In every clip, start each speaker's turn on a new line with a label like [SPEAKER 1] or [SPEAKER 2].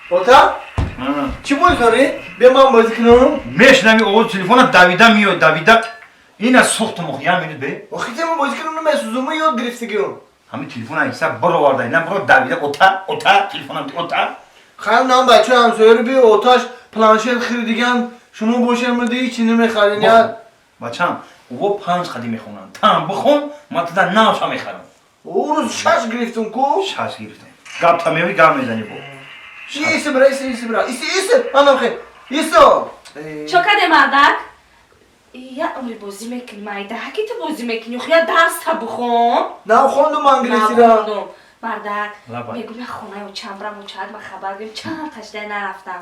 [SPEAKER 1] Ота? Чӣ бозӣ дорӣ? Биё ман бозӣ кунам.
[SPEAKER 2] Мешнавӣ овози телефона давида меояд, давида. Ина сӯхтум охи, як минут бе.
[SPEAKER 1] Охи те ман бозӣ кунам намесӯзум, ман ёд гирифтагиам.
[SPEAKER 2] Ҳамин телефона ҳисаб бароварда, ина биро давида ота, ота, телефонам ота.
[SPEAKER 1] Хайр нам бачаи ҳамсояро биё оташ планшет харидиган, шумо бошем мида ҳичи намехарин я.
[SPEAKER 2] Бачам, ӯ панҷ қадим мехонанд. Там бихон, ман туда навша мехарам.
[SPEAKER 1] Ӯ рӯз шаш гирифтум ку?
[SPEAKER 2] Шаш гирифтам. Гап та меои гап мезанӣ бо.
[SPEAKER 1] Иси бира, иси, иси бира. Иси, иси. Манам хе. Исо.
[SPEAKER 3] Чо каде мардак? Я умри бозӣ мекунӣ, майда. Ҳаки ту бозӣ мекунӣ, охи я дарс та бихон.
[SPEAKER 1] Нав хондум англисиро.
[SPEAKER 3] Нахондум. Мардак,
[SPEAKER 2] Лабай.
[SPEAKER 3] мегум я хонаи очам брам, очак ма хабар гирем, чанд ташдай нарафтам.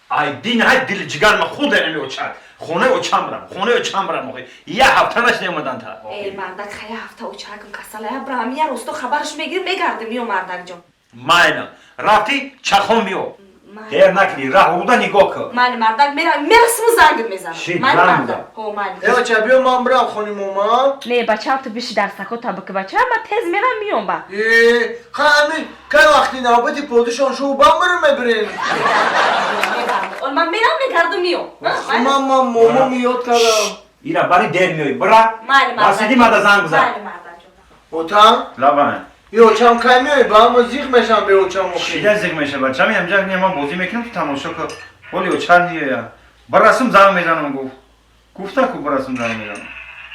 [SPEAKER 2] Ай дин ҳай дили ҷигар ма худ ами очак. Хонаи очам брам, хонаи очам брам охи. Я ҳафта наш неомадан та.
[SPEAKER 3] Э, мардак, хая ҳафта очакам касала, я брам, я росто хабараш мегирим, мегардим, ё мардак ҷон.
[SPEAKER 2] Майна. Рафти чахон биё.
[SPEAKER 3] Майли.
[SPEAKER 2] Дер накунӣ, раҳ руда нигоҳ кун.
[SPEAKER 3] Майли мардак, мерам, мерасиму зангит мезанам.
[SPEAKER 2] Шит,
[SPEAKER 3] Майли
[SPEAKER 2] занг
[SPEAKER 3] мардак.
[SPEAKER 2] мезан.
[SPEAKER 3] Ҳо, майли.
[SPEAKER 1] Э, оча, биё ман бирам хони мома.
[SPEAKER 3] Не, бачаам, ту биши дарсако та бики, бачаам, ман тез мерам миём ба.
[SPEAKER 1] Э, хай ами, кай вақти навбати подишон шоу бам бирем мебирем.
[SPEAKER 3] Ол ман мерам мегардум миём.
[SPEAKER 1] Ман ман момо миёд кардам.
[SPEAKER 2] Ира бари дер меои. Бира.
[SPEAKER 3] Майли мардак.
[SPEAKER 2] Расиди мада занг бизан.
[SPEAKER 3] Майли мардак ҷон.
[SPEAKER 1] Ота?
[SPEAKER 2] Лабай.
[SPEAKER 1] Е, очам кай меои? Ба мо зиқ мешам бе очам охи.
[SPEAKER 2] Шида зиқ меша бачам, ҳамҷа не ман бозӣ мекунам, ту тамошо кун. Ҳоли оча ниёя. Барасум занг мезанам гуфт. Гуфта ку барасум занг мезанам.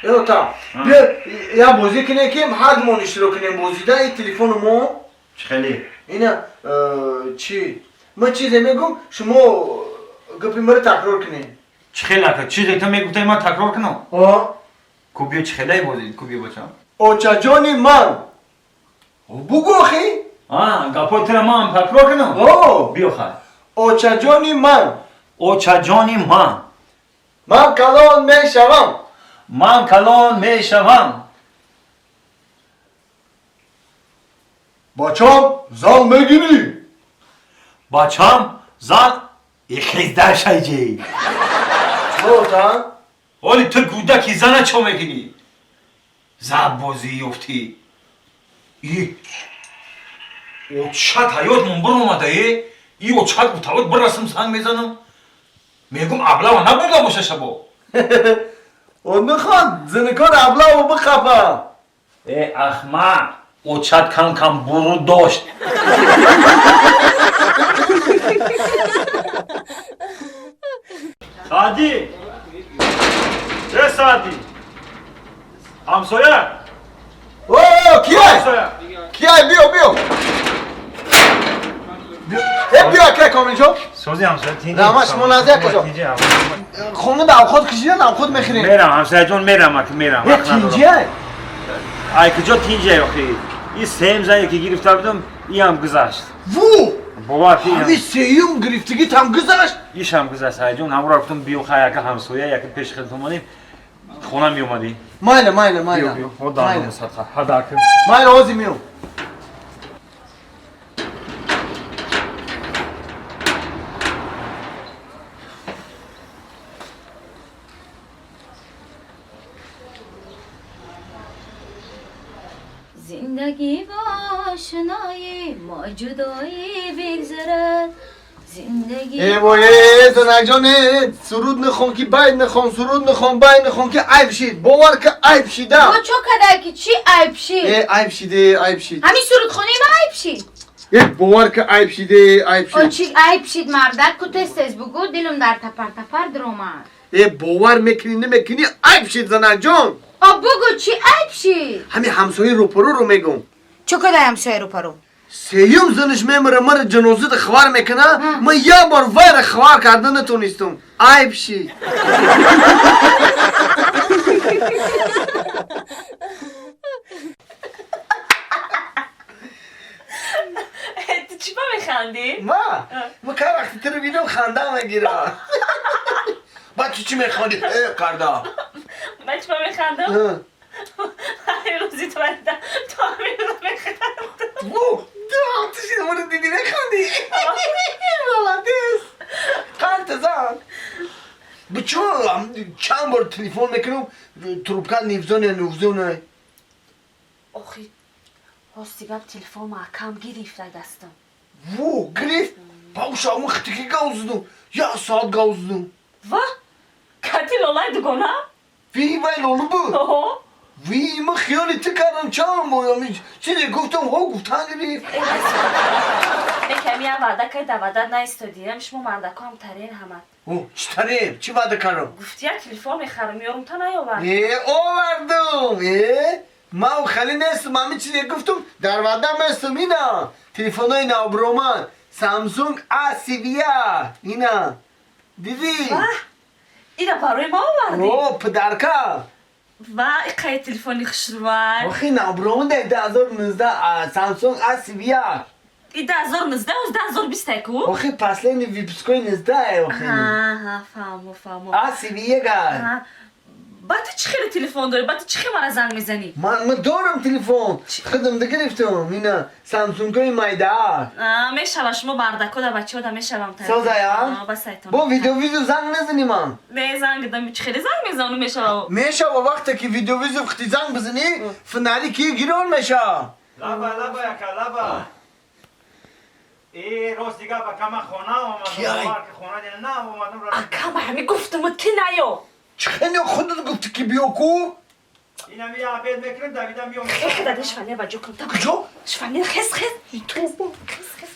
[SPEAKER 1] Э, ота, биё я бозӣ кунем ки ҳардумон иштирок кунем бозида, и телефону мо.
[SPEAKER 2] Чӣ хеле?
[SPEAKER 1] Ина, чӣ? Ман чизе мегум, шумо гапи маро такрор кунед.
[SPEAKER 2] Чӣ хеле ака? Чизе ту мегуфтай ман такрор кунам?
[SPEAKER 1] О?
[SPEAKER 2] Ку биё чӣ хеле бозӣ, ку биё бачам.
[SPEAKER 1] Очаҷони ман. Бугӯ охи?
[SPEAKER 2] А, гапои тура ман такрор кунам?
[SPEAKER 1] О!
[SPEAKER 2] Биё хай.
[SPEAKER 1] Очаҷони ман.
[SPEAKER 2] Очаҷони ман.
[SPEAKER 1] Ман калон мешавам.
[SPEAKER 2] Ман калон мешавам.
[SPEAKER 1] Бачам зан мегирӣ.
[SPEAKER 2] Бачам зан ихизда шайҷи.
[SPEAKER 1] Чӣ ота?
[SPEAKER 2] Ҳоли ту гудаки зана чо мекунӣ? Зан бозӣ ёфтӣ. И очат ҳаётмон биромада е? И очат гуфтавод бирасм занг мезанам. Мегум аблава набурда боша шабо.
[SPEAKER 1] О мехоҳад зинакор аблаву бихапа.
[SPEAKER 2] Э, ахмақ, очат кам кам буруд дошт. Саъдӣ! Э, Саъдӣ! Ҳамсоя!
[SPEAKER 1] О, кияй?
[SPEAKER 2] Ҳамсоя!
[SPEAKER 1] Кияй, биё, биё. Э, биё, акай Комилҷон.
[SPEAKER 2] Сози ҳамсоя тинҷи.
[SPEAKER 1] Раҳмат, шумо наздик каҷо? Хона дар авқот кашидан, авқот мехӯрем.
[SPEAKER 2] Мерам, ҳамсояҷон, мерам, аки мерам.
[SPEAKER 1] Э,
[SPEAKER 2] Вақт надорам.
[SPEAKER 1] тинҷиай?
[SPEAKER 2] Ай куҷо тинҷиай охи? И сеюм зане ки гирифта будам, иам гузашт.
[SPEAKER 1] Ву!
[SPEAKER 2] Бовар ки
[SPEAKER 1] Ҳами сеюм гирифтагит ҳам гузашт?
[SPEAKER 2] ишам гузашт, ҳайҷон, ҳамро гуфтам биё хай яка ҳамсоя, яка пеши хелтон омадем. Хона меомадӣ.
[SPEAKER 1] Майла, майла, майла.
[SPEAKER 2] Биё, биё. Ҳо дандон садқа. Ҳадар кун.
[SPEAKER 1] Майла, ҳозир меом.
[SPEAKER 4] Зиндагӣ бо ошноӣ мо ҷудоӣ бигзарад. Зиндагӣ
[SPEAKER 1] Э, вой, э, занакҷон, э, суруд нахон ки байд нахон, суруд нахон, байд нахон ки айб шид. Бовар ки айб шида.
[SPEAKER 4] Бо чо кадай ки чӣ айб шид?
[SPEAKER 1] Э, айб шиде, айб шид.
[SPEAKER 4] Ҳамин сурудхонаи ма айб шид?
[SPEAKER 1] Э, бовар ки айб шиде, айб
[SPEAKER 4] О
[SPEAKER 1] шид.
[SPEAKER 4] чӣ айб шид мардак? Ку тез тез бугӯ, дилум дар тапар тапар даромад.
[SPEAKER 1] Э, бовар мекунӣ, намекунӣ, айб шид, занакҷон.
[SPEAKER 4] О бугӯ чӣ айб шид?
[SPEAKER 1] Ҳамин ҳамсояи рӯпарӯро мегӯм.
[SPEAKER 4] Чо кадай ҳамсояи рӯпарӯ?
[SPEAKER 1] Сеюм занаш мемира, мара ҷанозада хабар мекуна, ман як бор вайра хабар карда натонистам. Айб шид.
[SPEAKER 3] Ту чӣ ба механдӣ?
[SPEAKER 1] Ма? Ма кай вақти туро бинам ханда мегирам. Баъд ту чӣ мехондӣ? Э, карда.
[SPEAKER 3] Ман чӣ ба механдам? Ҳамин рӯзи ту валида, ту ҳамин рӯза механдам.
[SPEAKER 1] Ву, ту шида маро дидӣ механдӣ? Молодец. Қанта зан. Бичо чанд бор телефон мекунам, трубка невзоне, невзоне.
[SPEAKER 3] Охи, рости гап телефон маҳкам гирифта дастам.
[SPEAKER 1] Во, гирифт. Пауша ма хитики гав задум. Я соат гав задум.
[SPEAKER 3] Ва? Кати лолай дугона?
[SPEAKER 1] Ви вай лолу буд.
[SPEAKER 3] Оҳо.
[SPEAKER 1] Ви ма хиёли ту кардам чанд моям чизе гуфтам ҳо гуфтан гирифт.
[SPEAKER 3] Меками я ваъда кай да ваъда наистодиям, шумо мардако ҳам тарен ҳамат.
[SPEAKER 1] О, чӣ тарем? Чӣ ваъда кардам?
[SPEAKER 3] Гуфти як телефон мехарам, ёрум та наёвард.
[SPEAKER 1] Э, овардум. Э, ман хеле нестам, ҳамин чизе гуфтум, дар ваъдам ҳастам ина. Телефонҳои навброман Samsung A31 ина. Дидӣ?
[SPEAKER 3] Ва? Ина барои ма овардӣ?
[SPEAKER 1] О, подарка.
[SPEAKER 3] Ва, иқай телефони хушрӯвай.
[SPEAKER 1] Охи навброман дар 2019 Samsung A31.
[SPEAKER 3] И 2019, оз 2020 ку?
[SPEAKER 1] Охи последний выпускои 19 охи.
[SPEAKER 3] Ҳа, фаҳмо, фаҳмо.
[SPEAKER 1] A31.
[SPEAKER 3] Ҳа. Ба ту чӣ хеле телефон дорӣ? Ба ту чӣ хел мара занг мезанӣ?
[SPEAKER 1] Ман дорам телефон. Худам дигирифтам. Ина Samsung-ои майда.
[SPEAKER 3] А, мешава шумо бардако да бачаҳо да мешавам та.
[SPEAKER 1] Созая?
[SPEAKER 3] Ба сайтон.
[SPEAKER 1] Бо видео занг назанӣ ман.
[SPEAKER 3] Не занг дам, чӣ хеле занг мезанам мешава.
[SPEAKER 1] Мешава вақте ки видео хти занг бизанӣ, фонари ки гирон меша.
[SPEAKER 2] Лаба, лаба, яка, лаба. Э, рост дига ба кама хона омадам.
[SPEAKER 1] Кияй?
[SPEAKER 2] Ки хона дина на омадам.
[SPEAKER 3] Ака, ма ҳами гуфтуму ти наё.
[SPEAKER 1] Чӣ хеле худат гуфтӣ ки биё ку?
[SPEAKER 2] Ина ми обед мекунем, давидам биём.
[SPEAKER 3] Хе дади шифанер ба ҷо кун. Та
[SPEAKER 1] Куҷо?
[SPEAKER 3] Шифанер хес хес.
[SPEAKER 1] Тоба.
[SPEAKER 3] Хес хес.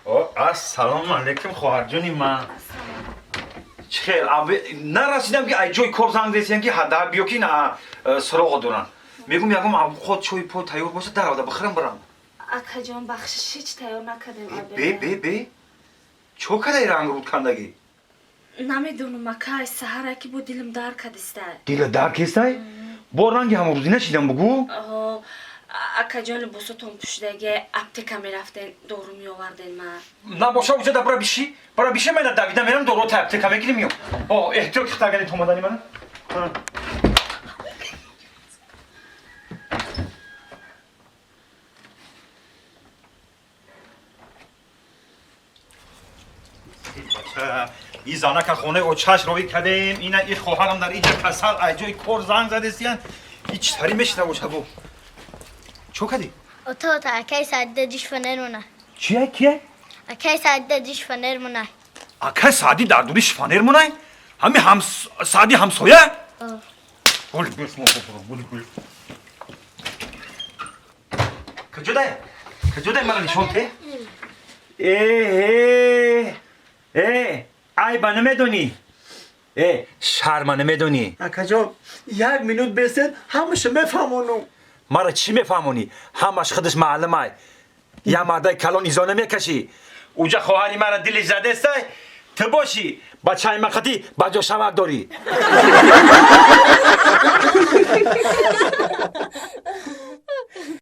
[SPEAKER 2] О, ассалому алайкум, хоҳарҷони ман. Чӣ хел, нарасидам ки ай ҷои кор занг зесиям ки ҳада биё ки на суроғо дорам. Мегум ягом авқот чой по тайёр боша даравда бихӯрам барам.
[SPEAKER 3] Акаҷон, бахшиш ҳеҷ тайёр накардем обед.
[SPEAKER 2] Бе, бе, бе. Чо кадай ранг руд кандагӣ?
[SPEAKER 3] Намедонам ака, ай саҳара ки бо дилам дар кадистай.
[SPEAKER 2] Дила дар кестай? Бо ранги ҳамрӯзӣ нашидам бугу?
[SPEAKER 3] Оҳо, акаҷон либосотон пӯшидаги аптека мерафтен, дору меоварден ма.
[SPEAKER 2] Набоша уҷа да бара биши, бара биши мена давида мерам дору та аптека мегирим ё. О, эҳтиёт хитагани томадани мана. И занака хонаи очаш роӣ кардем, ина и хоҳарам дар иҷа касал, ай ҷои кор занг задестиян. И чӣ тари мешида боша бо? Чо кардӣ?
[SPEAKER 5] Ото, ото, акай саъдида диш фанер мона.
[SPEAKER 2] Чия, кия?
[SPEAKER 5] Акай саъдида диш фанер мона.
[SPEAKER 2] Акай Саъди дар дури шифонер монай? Ҳами ҳам Саъди ҳамсоя? Гул бисмо гул гул. Куҷо дай? Куҷо дай мара нишон те? Э, э, айба намедонӣ. Э, шарма намедонӣ.
[SPEAKER 1] Акаҷон, як минут бесед, ҳамаша мефаҳмонам.
[SPEAKER 2] Мара чӣ мефаҳмонӣ? Ҳамаш худаш маълумай. Я мардаи калон изо намекашӣ. Уҷа хоҳари мара дили задестай, ту бошӣ, бачаи мақатӣ ба ҷо шавак дорӣ.